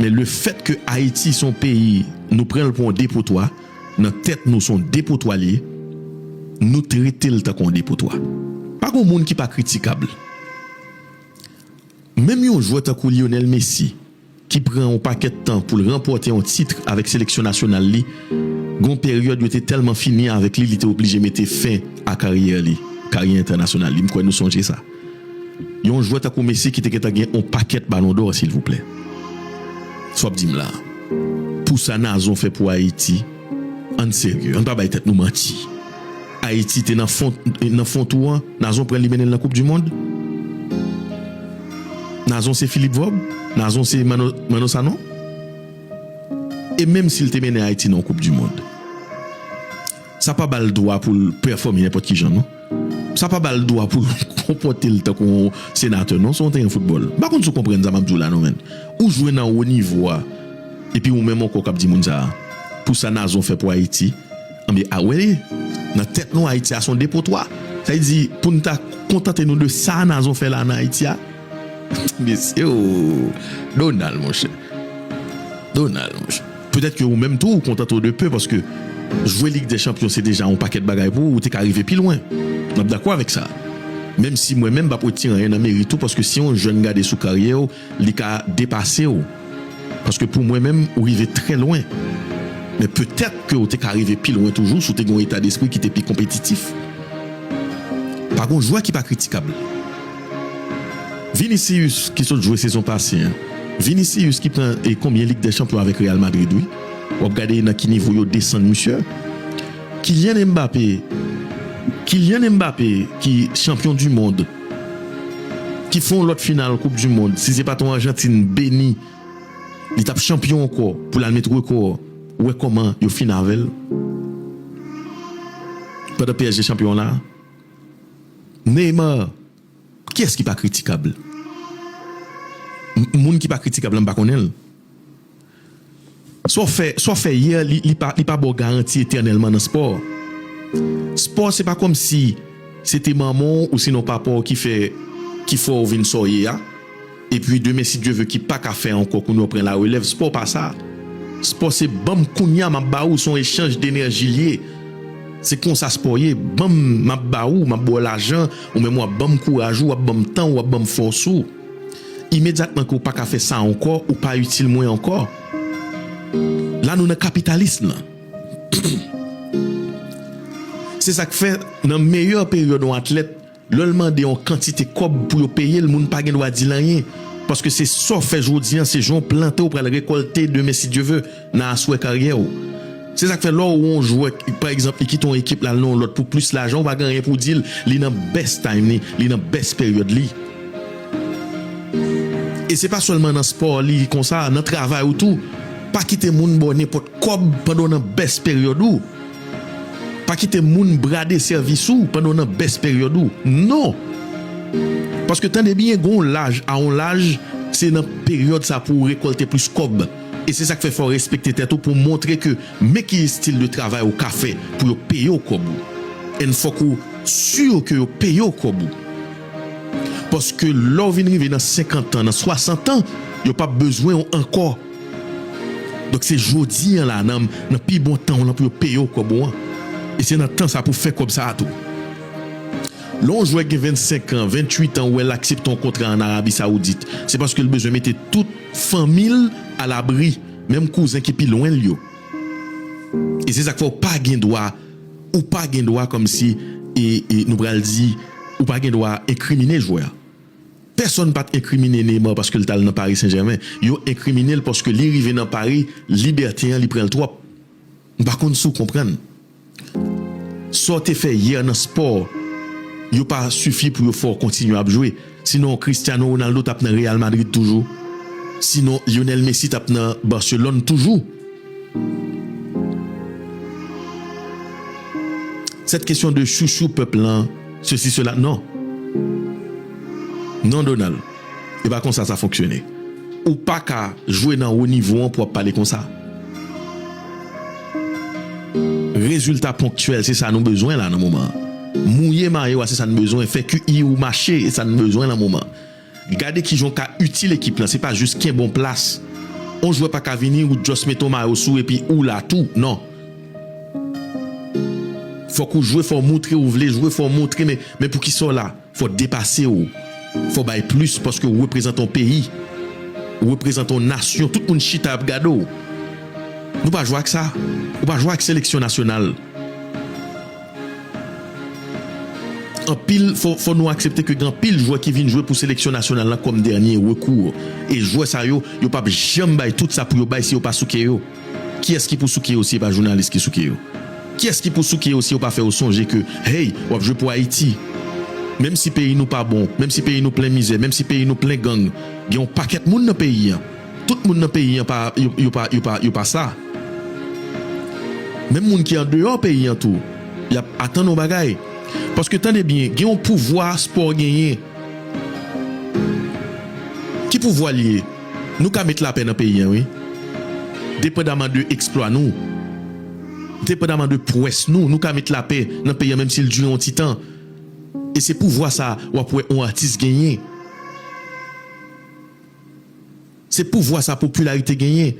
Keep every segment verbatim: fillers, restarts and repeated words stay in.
Men lefètke Ayiti se yon peyi, nou pran l pou yon depotwa, nan tèt nou se yon depotwa li ye, nou trete l tankou yon depotwa. Pa gen moun ki pa kritikab. Menm yon jwè tankou Lionel Messi, ki pran yon pakèt tan pou l ranpòte yon tit avèk seleksyon nasyonal li, gen yon peryòd yo te tèlman fini avèk li, li te oblije mete fen a karyè li, karyè entènasyonal li. M kwè nou sonje sa. Yon jwè tankou Messi ki te gentan gen yon pakèt Ballon d'Or, silvouplè. Sa w ap di m la? Pou sa Nazon fè pou Ayiti, ann serye, ann pa bay tèt nou manti. Ayiti te nan fon, nan fon twou an, Nazon pran l li mennen l nan Koup di Mond? Nazon se Philippe Vorbe? Nazon se Manno, Manno Sanon? E menm si l te mennen Ayiti nan yon Koup di Mond, sa pa ba l dwa pou l pèfòme nenpòt ki jan, non. Sa pa ba l dwa pou l konpòte l tankou yon senatè, non, se yon teren foutbòl. M pa konn si w konprann sa m ap di w la, non, menn. Ou jwe nan wo nivo a, epi ou menm ankò k ap di moun sa a, pou sa Nazon fè pou Ayiti, anben, a wè, nan tèt nou, Ayiti a se yon depotwa. Sa vle di, pou n ta kontante nou de sa Nazon fè la nan Ayiti a, mesye, o, Donald, monchè. Donald, monchè. Petèt ke ou menm tou, ou kontante w de pe, paske jwe Lig dè Chanpyon, se deja yon pakèt bagay pou ou, ou te ka rive pi lwen. N ap dakò avèk sa. Menm si mwen menm, m p ap retire anyen nan merit ou, paske si yon jèn gade sou karyè w, li ka depase w. Paske pou mwen menm, ou rive trè lwen. Men petèt ke ou te ka rive pi lwen toujou si w te gen yon eta despri ki te pi konpetitif. Pa gen yon jwè ki pa kritikab. Vinicius ki sot jwe sezon pase an. Vinicius ki pran, e, konbyen Lig dè Chanpyon avèk Real Madrid, wi. W ap gade nan ki nivo yo desann misye. Kylian Mbappé, Kylian Mbappé ki chanpyon di mond, ki fè yon lòt final Koup di Mond, si se pa t yon Ajantin beni, li t ap chanpyon ankò pou l al met rekò. Ou wè kòman yo fin avè l? Pandan P S G chanpyon la, Neymar, kiyès ki pa kritikab? M-, moun ki pa kritikab la, m pa konnen l. Sa w fè, sa w fè yè, li, li pa, li pa ba w garanti etènèlman nan spò. Spò, se pa kòmsi se te manman w ou sinon papa w ki fè, ki fè w vin sa w ye a. Epi, demen, si Dye ve, ki pa ka fè ankò, kounye a w pran larelèv. Spò pa sa. Spò se ban m kounye a, m ap ba ou, se yon echanj denèji l ye. Se konsa spò ye. Ban m, m ap ba ou, m ap ba w lajan, ou menm w ap ban m kouraj ou, w ap ban m tan ou, w ap ban m fòs ou. Imedyatman ke w pa ka fè sa ankò, ou pa itil mwen ankò. La, nou nan kapitalism lan. Se sa k fè, nan meyè peryòd yon atlèt, lè l mande yon kantite kòb pou yo peye l, moun pa gen dwa di l anyen. Paske se sa w fè jodi a, se jan w plante, w pral rekòlte demen, si Dye ve, nan aswè karyè w. Se sa k fè lè w wè yon jwè, pa egzanp, li kite yon ekip, l al nan yon lòt pou plis lajan, w pa gen anyen pou w di l, li nan best time li, li nan best peryòd li. E se pa sèlman nan spò li konsa, nan travay ou tou. Pa kite moun ba w nenpòt kòb pandan w nan best peryòd ou. Pa kite moun brade sèvis ou pandan w nan best peryòd ou. Non! Paske tande byen, gen yon laj, a yon laj, se nan peryòd sa pou w rekòlte plis kòb. E se sa k fè fò w respekte tèt ou pou w montre ke men ki estil de travay ou ka fè pou yo peye w kòb ou. And fòk ou si ke yo peye w kòb ou. Paske lè w vin rive nan senkant an, nan swasant an, yo p ap bezwen w ankò. Donk, se jodi a la, nan, nan pi bon tan w lan pou yo peye w kòb ou an. E se nan tan sa pou w fè kòb sa a tou. Lè yon jwè gen vennsenk an, venntuit an, ou wè l aksepte yon kontra ann Arabi Sawoudit, se paske l bezwen mete tout fanmi l alabri, menm kouzen ki pi lwen l yo. E se sa k fè w pa gen dwa, ou pa gen dwa kòmsi, e, e nou pral di, ou pa gen dwa enkrimine jwè a. Pèsonn pa t enkrimine Neymar paske l t al nan Paris Saint-Germain. Yo enkrimine l paske li rive nan Paris, libète an, li pran l twòp. M pa konn si w konprann. Sa w te fè yè nan spò, yo pa sifi pou yo fè w kontinye ap jwe. Sinon, Cristiano Ronaldo t ap nan Real Madrid toujou. Sinon, Lionel Messi t ap nan Barcelone toujou. Cette question de chouchou pèp lan, ceci, cela, non. Non, Donald. E pa konsa sa fonksyone. Ou pa ka jwe nan wo nivo an pou w ap pale konsa. Rezilta ponktyèl, se sa nou bezwen la nan moman an. Mouye mayo a, se sa n bezwen. Fè Q I ou mache, e sa n bezwen nan moman an. Gade kijan w ka itil ekip lan, se pa jis kenbe yon plas. On jwè pa ka vini, ou just mete on mayo sou epi ou la tou. Non. Fòk ou jwe, fò w montre ou vle jwe, fò w montre, men, men poukisa w la? Fò w depase w. Fò w bay plis paske w reprezante yon peyi. Ou reprezante yon nasyon. Tout moun chita ap gade w. Nou pa jwe ak sa. Ou pa jwe ak seleksyon nasyonal. Anpil, fò, fò nou aksepte ke gen anpil jwè ki vin jwe pou seleksyon nasyonal la kòm dènye rekou. E jwè sa yo, yo p ap janm bay tout sa pou yo bay si yo pa souke yo. Kiyès ki pou souke yo si e pa jounalis ki souke yo? Kiyès ki pou souke yo si yo pa fè yo sonje ke, hey, w ap jwe pou Ayiti? Menm si peyi nou pa bon, menm si peyi nou plen mizè, menm si peyi nou plen gang, gen yon pakèt moun nan peyi an. Tout moun nan peyi an pa, yo, yo pa, yo pa, yo pa sa. Menm moun ki andeyò peyi an tou, y ap atann yon bagay. Paske tande byen, gen yon pouvwa spò genyen. Ki pouvwa l ye? Nou ka met lapè nan peyi an, wi. Depandaman de eksplwa nou, depandaman de pwès nou, nou ka met lapè nan peyi an, menm si l dire yon ti tan. E se pouvwa sa, w ap wè yon atis genyen. Se pouvwa sa, popilarite genyen.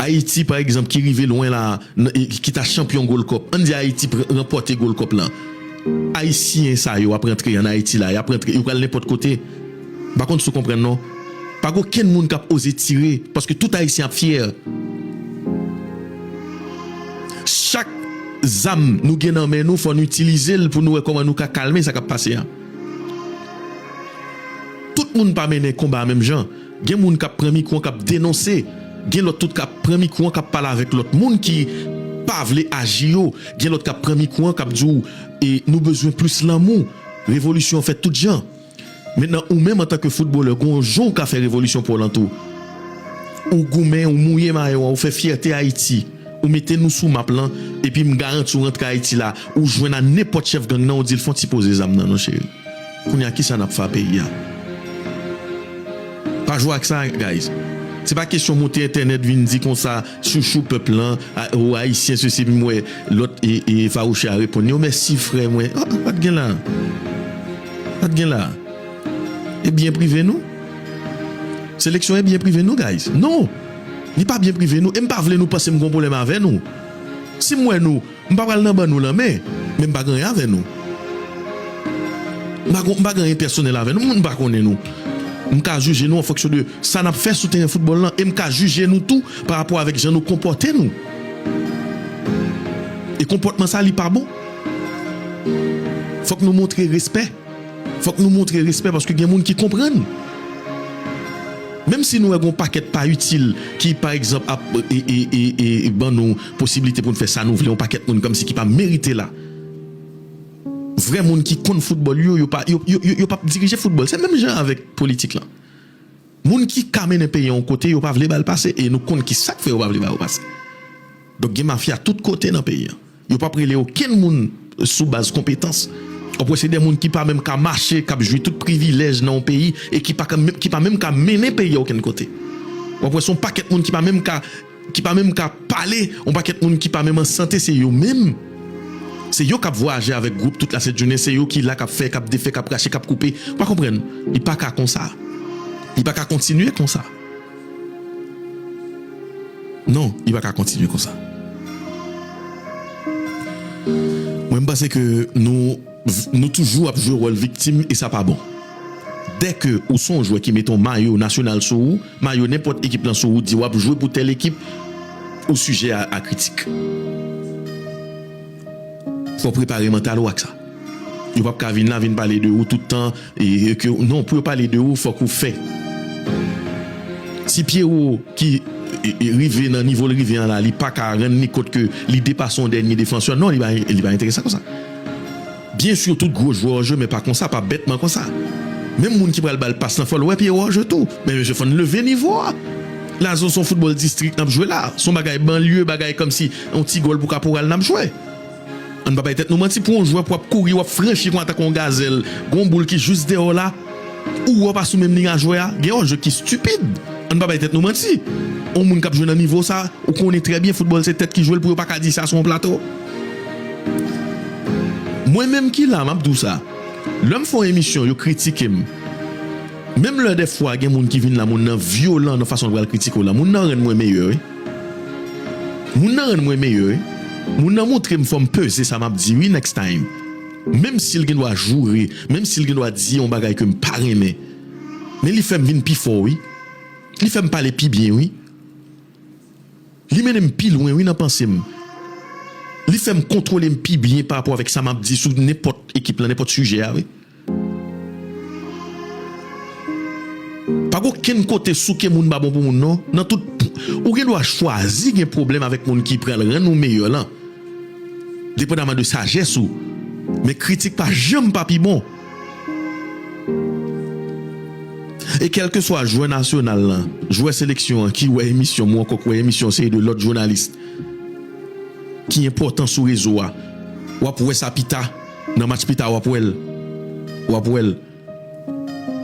Ayiti, pa egzanp, ki rive lwen la, n-, e, ki ta chanpyon Gold Cup. Ann di Ayiti pran, ranpòte Gold Cup lan. Ayisyen sa yo ap rantre ann Ayiti la, y ap rantre, yo pral nenpòt kote. M pa konn si w konprann non. Pa gen okenn moun k ap oze tire, paske tout Ayisyen ap fyè. Chak zam nou gen nan men nou, fò nou itilize l pou nou wè kòman nou ka kalme sa k ap pase a. Tout moun pa mennen konba a menm jan. Gen moun k ap pran mikwo an, k ap denonse. Gen lòt tout k ap pran mikwo an, k ap pale avèk lòt moun ki pa vle aji yo. Gen lòt k ap pran mikwo an, k ap di w, e, nou bezwen plis lanmou. Revolisyon an fèt tout jan. Mentnan, ou menm antanke foutbolè, gen yon jan w ka fè revolisyon pou w lan tou. Ou goumen, ou mouye mayo an, ou fè fyète Ayiti. Ou mete nou sou map lan, epi m garanti w rantre Ayiti la, ou jwenn a nenpòt chèf gang nan, ou di l fè yon ti poze zam nan, non, cheri. Kounye a, kisa n ap fè a peyi a? Pa jwe ak sa, guys. Se pa kesyon monte entènèt vin di konsa, chouchou pèp lan, a, ou ayisyen, sesi, m wè lòt e, e fawouche a reponn yo, mèsi, frè mwen. Ah, pa t gen la. Pa t gen la. E byen prive nou? Seleksyon e byen prive nou, guys? Non. Li pa byen prive nou. E m pa vle nou panse m gen yon pwoblèm avè nou. Si m wè nou, m pa pral nan ban nou lanmen, men m pa gen anyen avè nou. M pa gon, m pa gen anyen pèsonèl avè nou, moun pa konnen nou. M ka jije nou an fonksyon de sa n ap fè sou teren foutbòl lan, e m ka jije nou tou pa rapò avèk jan nou konpòte nou. E konpòtman sa, li pa bon. Fòk nou montre respè. Fòk nou montre respè paske gen moun ki konprann. Menm si nou wè gen yon pakèt pa itil ki, pa egzanp, ap, e, e, e, e, e ban nou posiblite pou n fè sa nou vle, yon pakèt moun kòmsi ki pa merite la. Vrè moun ki konn foutbòl yo, yo pa, yo, yo, yo, yo p ap dirije foutbòl. Se menm jan avèk politik lan. Moun ki ka mennen peyi a yon kote, yo pa vle ba l pase, e nou konn ki sa k fè yo pa vle ba yo pase. Donk, gen mafya tout kote nan peyi a. Yo p ap rele okenn moun sou baz konpetans. W ap wè se de moun ki pa menm ka mache, k ap jwi tout privilèj nan yon peyi e ki pa ka menm, ki pa menm ka mennen peyi a okenn kote. W ap wè se yon pakèt moun ki pa menm ka, ki pa menm ka pale, yon pakèt moun ki pa menm an sante, se yo menm. Se yo k ap vwayaje avèk gwoup tout lasent jounen, se yo ki la k ap fè, k ap defè, k ap rache, k ap koupe. Ou pa konprann? Li pa ka konsa. Li pa ka kontinye konsa. Non, li pa ka kontinye konsa. Mwen, m panse ke nou, nou toujou ap jwe wòl viktim e sa pa bon. Dèke ou se yon jwè ki mete yon mayo nasyonal sou ou, mayo nenpòt ekip lan sou ou, di w ap jwe pou tèl ekip, ou sijè a, a kritik. Fò w prepare mantal ou ak sa. Yo p ap ka vin la, vin pale de ou tout tan, e, e ke, non, pou yo pale de ou, fòk ou fè. Si Pierrot ki, e, e, rive nan nivo l rive an la, li pa ka rann li kont ke li depase yon dènye defansè, non, li pa, li pa enterese konsa. Byen si tout gwo jwè an jwe, men pa konsa, pa bètman konsa. Menm moun ki pral ba l pas lan, fò l wè Pierrot an jwe tou. Men mesye, fò n leve nivo a. La, se yon foutbòl distrik n ap jwe la. Se yon bagay banlye, bagay kòmsi yon ti gòl pou kaporal n ap jwe. Ann pa bay tèt nou manti, pou yon jwè pou w ap kouri, w ap franchi konn antanke yon gazèl, gon boul ki jis dèyè w la, ou wè w pa sou menm liy a jwè a, gen yon jwè ki stipid. Ann pa bay tèt nou manti. Yon moun k ap jwe nan nivo sa, ou konnen trè byen foutbòl se tèt ki jwe l pou yo pa ka di sa sou yon plato. Mwen menm ki la, m ap di w sa. Lè m fè yon emisyon, yo kritike m. Menm lè dèfwa gen moun ki vin la, moun nan vyolan nan fason l pral kritike w la, moun nan rann mwen meyè, wi. Moun nan rann mwen meyè, wi. Moun nan montre m fò m peze sa m ap di, wi, next time. Menm si l gen dwa joure, menm si l gen dwa di yon bagay ke m pa renmen. Men li fè m vin pi fò, wi. Li fè m pale pi byen, wi. Li mennen m pi lwen, wi, nan panse m. Li fè m kontwole m pi byen pa rapò avèk sa m ap di sou nenpòt ekip lan, nenpòt sijè a, wi. Pa gen okenn kote souke moun pa bon pou moun, non. Nan tout, ou gen dwa chwazi gen pwoblèm avèk moun ki pral rann ou meyè lan. Depandaman de sajès ou. Men kritik pa janm pa pi bon. E kèlkeswa jwè nasyonal lan, jwè seleksyon an ki wè emisyon m, ou ankò k wè emisyon yon seri de lòt jounalis ki enpòtan sou rezo a, w ap wè sa pita, nan match pita, w ap wè l. W ap wè l.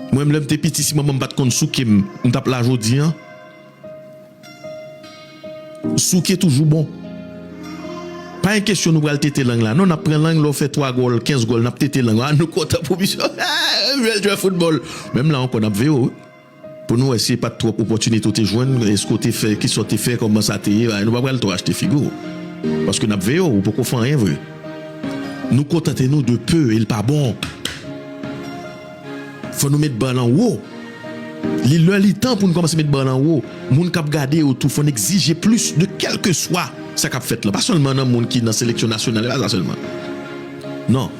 Mwen menm, lè m te piti, si manman m pa t konn souke m, m t ap la jodi an. Souke toujou bon. Pa gen kesyon nou pral tete lang la. Non, n ap pran lang, lè w fè twa gòl, kenz gòl, n ap tete lang. A, nou kontan pou misye. Bèl jwè foutbòl. Menm la ankò, n ap veye w, wi. Pou nou wè si e pa t twòp opòtinite w te jwenn, èske w te fè, kisa w te fè, kòman sa te ye, nou pa pral twò achte figi w. Paske n ap veye w, ou poko fè anyen vre. Nou kontante nou de peu, e l pa bon. Fò nou met ba l anwo. Li lè li tan pou n kòmanse met ba l anwo. Moun k ap gade yo tou, fò n egzije plis de kèlkeswa sa k ap fèt lan. Pa sèlman nan moun ki nan seleksyon nasyonal, e pa sa sèlman. Non.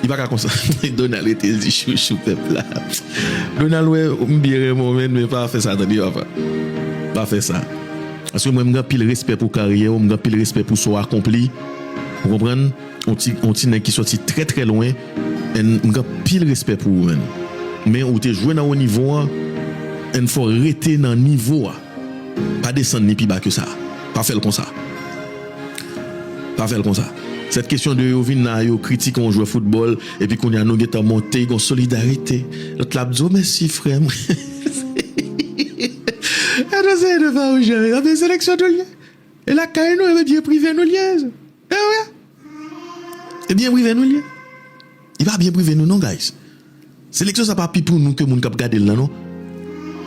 Li pa ka konsa. Donald rete di chouchou pèp la. Donald, wè, m byen renmen w, men, men pa fè sa, tande, papa. Pa fè sa. Paske mwen, m gen anpil respè pou karyè w, m gen anpil respè pou sa w akonpli. Ou konprann? On ti, on ti nèg ki sòti trè, trè lwen. And m gen anpil respè pou ou, menn. Men ou te jwe nan wo nivo an, and fò w rete nan nivo a. Pa desann ni pi ba ke sa. Pa fè l konsa. Pa fè l konsa. Cette question de yo vin la, yo kritike yon jwè foutbòl, epi kounye a nou gentan monte, gon solidarite. Lòt la ap di, "Oh, mèsi, frè m." Gade sa, de farouche, anpil seleksyon nou l ye. E lakay nou, e byen prive nou l ye. E wi. E byen prive nou l ye. Li pa byen prive nou non, guys. Seleksyon sa pa pi pou nou ke moun k ap gade l lan, non.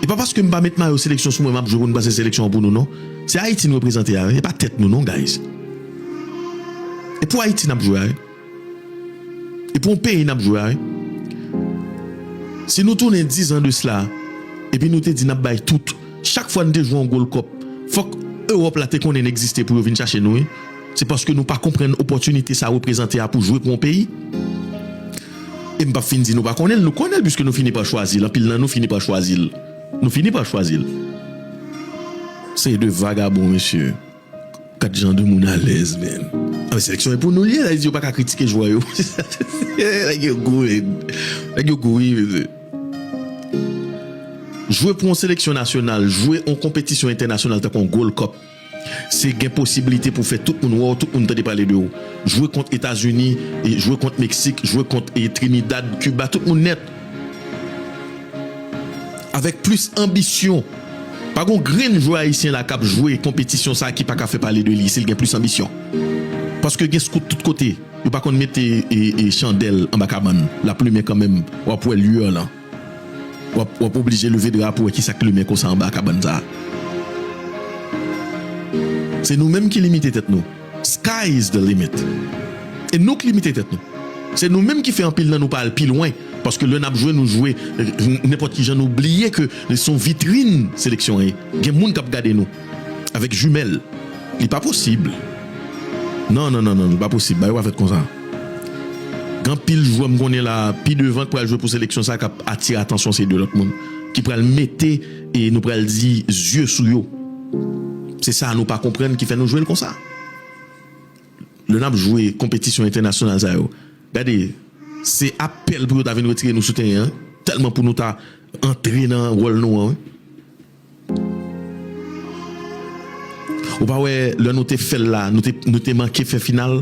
E pa paske m pa met mayo seleksyon sou mwen, m ap jwe pou nou, paske seleksyon an pou nou, non. Se Ayiti n reprezante a, wi. E pa tèt nou, non, guys. E pou Ayiti n ap jwe a, wi. E pou yon peyi n ap jwe a, wi. Si nou tounen diz an de sila, epi nou te di n ap bay tout, chak fwa n te jwe yon Gold Cup, fòk Ewòp la te konnen n egziste pou yo vin chache nou, wi. Se paske nou pa konprann opòtinite sa reprezante a pou jwe pou yon peyi. E m p ap fin di nou pa konnen l, nou konnen l, piske nou fini pa chwazi l. Anpil nan nou fini pa chwazi l. Nou fini pa chwazi l. Se de vagabon, mesye. Kat jan de moun alèz, menn. Ah, men seleksyon e pou nou l ye, sa vle di yo pa ka kritike jwè yo. Nèg yo gou, menn. Nèg yo gou, wi, mesye. Jwe pou yon seleksyon nasyonal, jwe yon konpetisyon entènasyonal tankou yon Gold Cup, se gen posiblite pou fè tout moun wè w, tout moun tande pale de w. Jwe kont Etazini, e jwe kont Meksik, jwe kont, e, Trinidad, Kiba, tout moun nèt. Avèk plis anbisyon. Pa gon grenn jwè ayisyen la k ap jwe konpetisyon sa ki pa ka fè pale de li si l gen plis anbisyon. Paske gen skout tout kote. Yo pa konn mete, e, e, chandèl anba kabann. L ap limen kanmenm. W ap wè lyè lan. W ap, w ap oblije leve dra pou wè kisa k limen konsa anba kabann sa. Se nou menm ki limite tèt nou. Sky is the limit. E nou k limite tèt nou. Se nou menm ki fè anpil nan nou pa al pi lwen. Paske lè n ap jwe, nou jwe, e, nenpòt ki jan, nou bliye ke se yon vitrin seleksyon an ye. Gen moun k ap gade nou. Avèk jimèl. Li pa posib. Non, non, non, non, li pa posib. Bagay yo pa fèt konsa. Gen anpil jwè m konnen la, pi devan k pral jwe pou seleksyon sa k ap atire atansyon se de lòt moun. Ki pral mete, e nou pral di, zye sou yo. Se sa nou pa konprann ki fè nou jwe l konsa. Lè n ap jwe konpetisyon entènasyonal sa yo, gade, se apèl pou yo ta vin retire nou sou teren an, tèlman pou nou ta antre nan wòl nou an, wi. Ou pa wè, lè nou te fè l la, nou te, nou te manke fè final.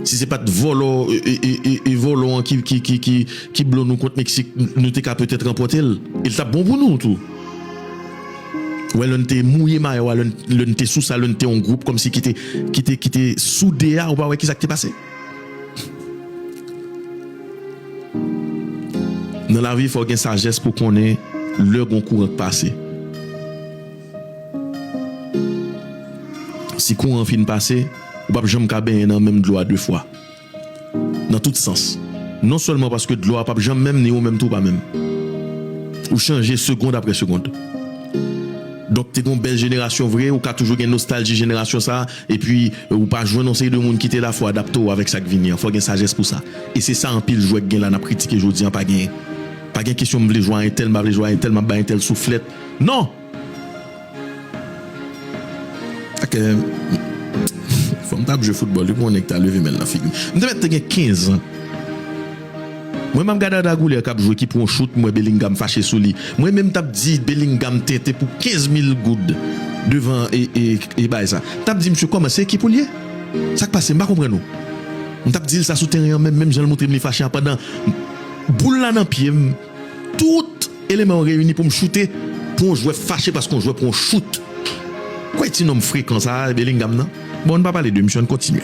Si se pa t vòlò, e, e, e, e, e vòlò an ki, ki, ki, ki, ki blo nou kont Meksik, nou te ka petèt ranpòte l. E l t ap bon pou nou tou. Wè, lè n te mouye mayo a, lè n, lè n te sou sa, lè n te yon gwoup kòmsi ki te, ki te, ki te soude a, ou pa wè kisa k te pase? Nan lavi, fò w gen sajès pou konnen lè gon kouran k pase. Si kouran an fin pase, ou p ap janm ka benyen nan menm dlo a de fwa. Nan tout sans. Non sèlman paske dlo a p ap janm menm, ni ou menm tou pa menm. Ou chanje segond apre segond. Donk, te gon bèl jenerasyon vre, ou ka toujou gen nostalji jenerasyon sa, epi, e, ou pa jwenn yon seri de moun ki te la, fò adapte w avèk sa k vini an. Fò gen sajès pou sa. E se sa anpil jwè k gen la, n ap kritike jodi an, pa genyen. Pa gen kesyon m vle jwe a entèl, m pa vle jwe a entèl, m ap bay entèl souflèt. Non! Ak, e, fò m t ap jwe foutbòl, wi, pou yon nèg ta leve men l nan figi m. M te mèt te gen kenz an. Mwen, m ap gade Arda Güler k ap jwe, ki pran yon chout, m wè Bellingham fache sou li. Mwen menm, m t ap di Bellingham tenten pou kenz mil goud devan e, e, e bagay sa. M t ap di, "Misye, kòman se ekip ou l ye? Sa k pase? M pa konprann ou." M t ap di l sa sou teren an, menm, menm jan l montre m li fache a, pandan boul la nan pye m, tout eleman yo reyini pou m choute, pou yon jwè fache paske yon jwè pran yon chout. Kwè ti nonm frekan sa a, Bellingham nan? Bon, n pa pale de misye, n kontinye.